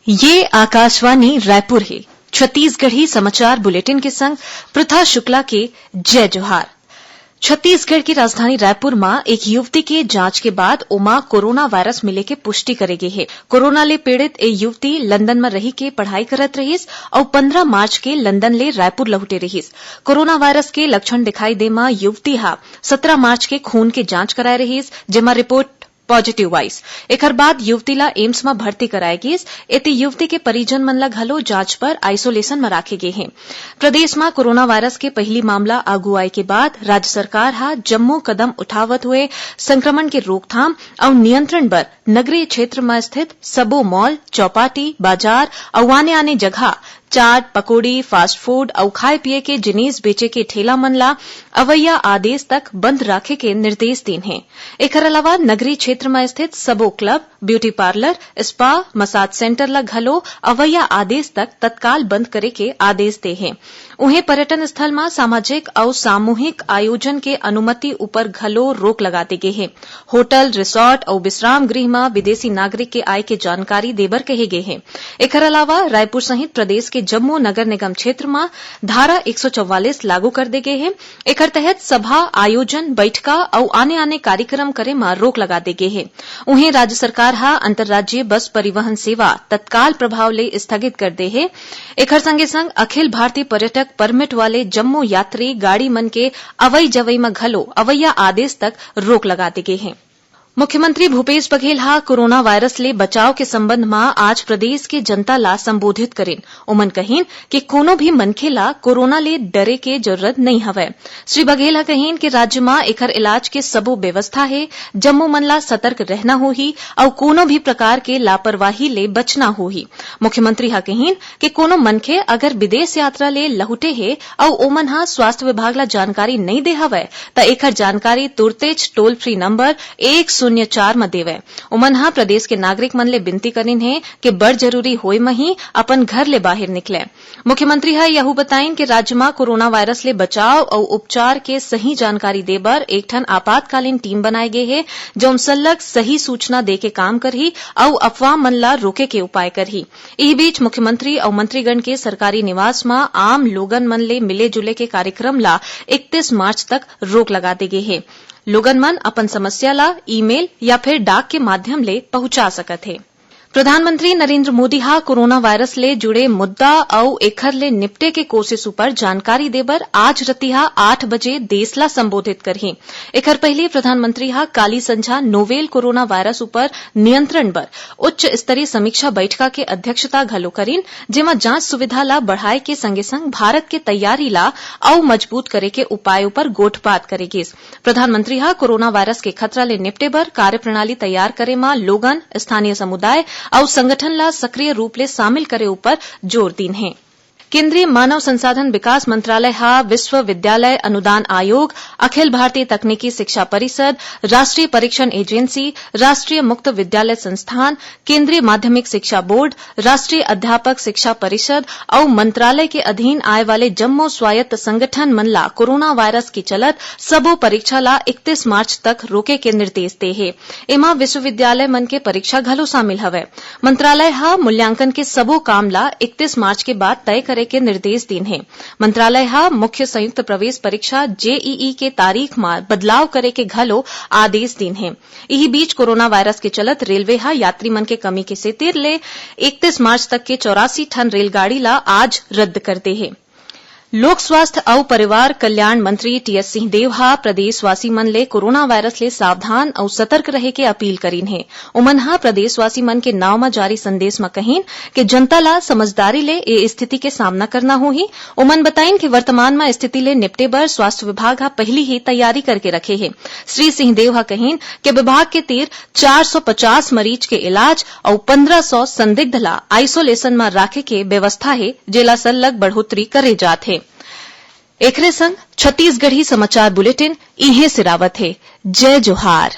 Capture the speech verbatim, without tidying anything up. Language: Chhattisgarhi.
ये आकाशवाणी रायपुर हे। छत्तीसगढ़ी समाचार बुलेटिन के संग पृथा शुक्ला के जय जोहार। छत्तीसगढ़ के राजधानी रायपुर म एक युवती के जांच के बाद ओमा कोरोना वायरस मिले के पुष्टि करे गे हे। कोरोना ले पीड़ित ए युवती लंदन म रहि के पढ़ाई करत रहिस अउ पंद्रह मार्च के लंदन ले रायपुर लहुटे रहिस। कोरोना वायरस के लक्षण दिखाई दे म युवती ह सत्रह मार्च के खून के जांच कराए रहिस, जेमा रिपोर्ट पॉजिटिव आइस। एखर बाद युवती ला एम्स म भर्ती कराए गिस। एती युवती के परिजन मन ला घलो जांच बर आइसोलेशन म राखे गे हे। प्रदेश म कोरोना वायरस के पहिली मामला आगू आए के बाद राज्य सरकार ह जम्मो कदम उठावत हुए संक्रमण के रोकथाम अउ नियंत्रण बर नगरीय क्षेत्र म स्थित सबो मॉल, चौपाटी, बाजार अउ आने-आने जगह चाट, पकौड़ी, फास्ट फूड अउ खाए पिए के जिनिस बेचे के ठेला मन ला अवइया आदेश तक बंद राखे के निर्देश दीन हे। एखर अलावा नगरीय क्षेत्र म स्थित सबो club, beauty parlour, spa, massage centre ला घलो अवइया आदेश तक तत्काल बंद करे के आदेश दे हे। उहें, पर्यटन स्थल म सामाजिक अउ सामूहिक आयोजन के अनुमति ऊपर घलो रोक लगा दे गे हे। होटल, रिसोर्ट अउ विश्राम गृह म विदेशी नागरिक के आय के जानकारी देबर कहे गे हे। एखर अलावा रायपुर सहित प्रदेश के जम्मो नगर निगम क्षेत्र म धारा एक सौ चौवालीस लागू कर दे गे हे। एखर तहत सभा, आयोजन, बइठका अउ आने-आने कार्यक्रम करे म रोक लगा दे गे हे। उहें, राज्य सरकार ह अंतर्राज्यीय बस परिवहन सेवा तत्काल प्रभाव ले स्थगित कर दे हे। एखर संगे-संग अखिल भारतीय पर्यटक परमिट वाले जम्मो यात्री गाड़ी मन के अवई-जवई म घलो अवइया आदेश तक रोक लगा दे गे हे। मुख्यमंत्री भूपेश बघेल ह कोरोना वायरस ले बचाव के संबंध म आज प्रदेश के जनता ला संबोधित करिन। ओमन कहिन कि कोनो भी मनखे ला कोरोना ले डरे के जरूरत नइ हवय। श्री बघेल ह कहिन कि राज्य म एखर इलाज के सबो व्यवस्था हे, जम्मो मन ला सतर्क रहना होही अउ कोनो भी प्रकार के लापरवाही ले बचना होही। मुख्यमंत्री ह कहिन कि कोनो मनखे अगर विदेश यात्रा ले लहुटे हे अउ ओमन ह स्वास्थ्य विभाग ला जानकारी नइ दे हवय, त एखर जानकारी तुरतेच टोल फ्री नंबर एक शून्य चार म देवय। ओमन ह प्रदेश के नागरिक मन ले बिनती करिन हे कि बड़ जरूरी होय म ही अपन घर ले बाहिर निकलय। मुख्यमंत्री ह यहू बताइन कि राज्य म कोरोना वायरस ले बचाव अउ उपचार के सही जानकारी दे बर एक ठन आपातकालीन टीम बनाए गे हे, जउन सल्लग सही सूचना दे के काम करही अउ अफवाह मन ला रोके के उपाय करही। इही बीच मुख्यमंत्री अउ मंत्रीगण के सरकारी निवास म आम लोगन मन ले मिले जुले के कार्यक्रम ला इकतीस मार्च तक रोक लगा दे गे हे। लोगन मन अपन समस्या ला ईमेल या फिर डाक के माध्यम ले पहुंचा सकत हे। प्रधानमंत्री नरेंद्र मोदी ह कोरोना वायरस ले जुड़े मुद्दा अउ एखर ले निपटे के कोशिश उपर जानकारी देबर आज रतिहा आठ बजे देश ला संबोधित करही। एखर पहिली प्रधानमंत्री ह काली संझा नोवेल कोरोना वायरस उपर नियंत्रण बर उच्च स्तरीय समीक्षा बैठका के अध्यक्षता घलो करिन, जेमा जांच सुविधा ला बढ़ाए के संगे-संग भारत के तैयारी ला अउ मजबूत करे के उपाय उपर गोठबात करे गिस। प्रधानमंत्री ह कोरोना वायरस के खतरा ले निपटे बर कार्यप्रणाली तैयार करे म लोगन, स्थानीय समुदाय अउ संगठन ला सक्रिय रूप ले शामिल करे उपर जोर दीन हे। केंद्रीय मानव संसाधन विकास मंत्रालय ह विश्वविद्यालय अनुदान आयोग, अखिल भारतीय तकनीकी शिक्षा परिषद, राष्ट्रीय परीक्षण एजेंसी, राष्ट्रीय मुक्त विद्यालय संस्थान, केंद्रीय माध्यमिक शिक्षा बोर्ड, राष्ट्रीय अध्यापक शिक्षा परिषद अउ मंत्रालय के अधीन आए वाले जम्मो स्वायत्त संगठन मन ला कोरोना वायरस के चलत सबो परीक्षा ला इकतीस मार्च तक रोके के निर्देश दे हे। एमा विश्वविद्यालय मन के परीक्षा घलो शामिल हवय। मंत्रालय ह मूल्यांकन के सबो काम ला इकतीस मार्च के बाद तय करे के निर्देश दीन हे। मंत्रालय ह मुख्य संयुक्त प्रवेश परीक्षा, जेईई, के तारीख म बदलाव करे के घलो आदेश दीन हे। इही बीच कोरोना वायरस के चलत रेलवे ह यात्री मन के कमी के सेतिर ले इकतीस मार्च तक के चौरासी ठन रेलगाड़ी ला आज रद्द कर दे हे। लोक स्वास्थ्य अउ परिवार कल्याण मंत्री टीएस सिंहदेव ह प्रदेशवासी मन ले कोरोना वायरस ले सावधान अउ सतर्क रहे के अपील करीन हे। ओमन ह प्रदेशवासी मन के नांव म जारी संदेश म कहिन कि जनता ला समझदारी ले ए स्थिति के सामना करना होही। ओमन बताइन कि वर्तमान म स्थिति ले निपटे बर स्वास्थ्य विभाग ह पहिली ही तैयारी करके रखे हे। श्री सिंहदेव ह कहिन कि विभाग के तीर चार सौ पचास मरीज के इलाज अउ पंद्रह सौ संदिग्ध ला आइसोलेशन म राखे के व्यवस्था हे, जेला सल्लग बढ़ोतरी करे जात हे। एखरे संग छत्तीसगढ़ी समाचार बुलेटिन इहें सिरावत हे। जय जोहार।